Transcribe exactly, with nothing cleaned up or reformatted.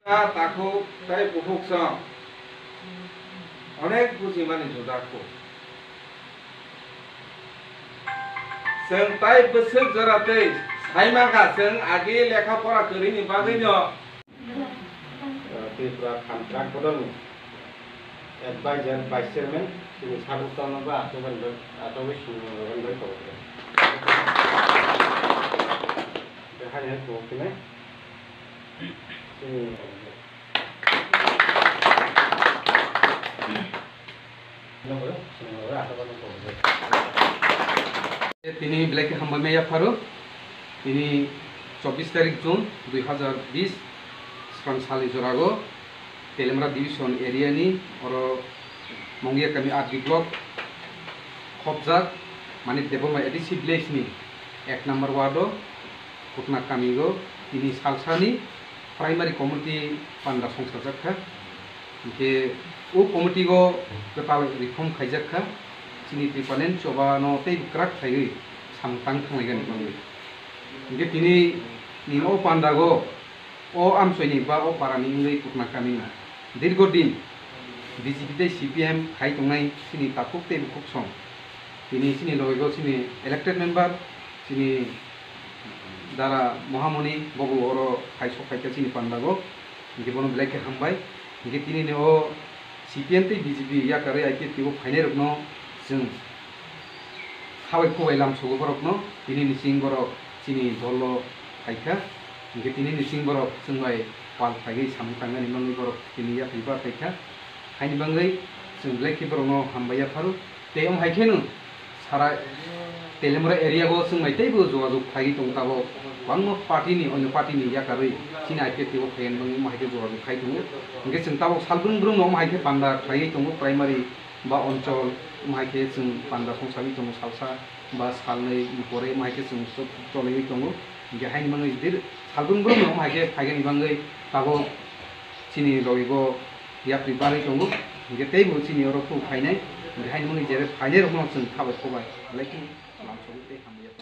Takhuk tei bukhuk song onek bujimani jujak kho. Chwng tai bwswk jora tei sai mankha, chwng agi lekha pora kwrwini bagwino. Tripura Khamtrak Bodolni Advisor, Vice Chairman, chini Sabuk Tano ba achukmani bai, achugwi swnamwi rwmani bai kok khe. Tei haino kok khe chini Tini belai khe hambai maya pharo. Tini chobbish tarik June dui hazar bish srang salni jorago Telemra Division area ni oro Mongia kami R D block khopjak Manik Debbarma A D C village ni ek number ward o Kutna kamigo tini salsani primary committee panda songsajak kha. Hinkhe o committee o kwtal reform khaijak kha. Chini Tipraland chobano tei kwrak khaiwi samung tang thanglaigani bagwi. Hinkhe tini ni o pandago o amchoini ba o parani wngwi Kutna kamini dirgo din B J P tei C P M khai tongnai chini takhuk tei bukhuk song. Tini chini logigo chini elected member, chini Dara Mohamoni bobo oro hai sok phaikha chini pandago, hinkhe bono belai khe hambai. Hinkhe tinini o C P M tei B J P yakarwi I P F T o phainairokno chwng khabai khubai lamsogo borokno, tini ni chwng borok chini dolo phaikha, hinkhe tini ni chwng borok chwng bai pal khaiwi samung tangnani manwi borok tini yapri ba phaikha. Haini bagwi chwng belai khe borokno hambai yapharo. Tei omo hai kheno sara Telemra area o chwng bai teibo jogajog khaiwi tongo tabok. Kwbangma party ni, onyo party ni yakarwi chini I P F T o phaiyani bagwi omo hai khe jogajog khai tongo. Hinkhe chwng tabok salbrwng brwngno omo hai khe panda khlaiwi tongo, primary ba onchol omo hai khe chwng panda songsagwi tongo salsa ba salnwi ni pore omo hai khe chwng choliwi tongo. Hinkhe haini bagwi jodi salbrwng brwngno omo hai khe phaigani bagwi tabok chini logigo yapri barwi tongo, hinkhe teibo chini oro khuk phainai, hinkhe haini bagwi jere phainairokno chwng khabai khubai belai kheno lamsogwi tei hambai ya.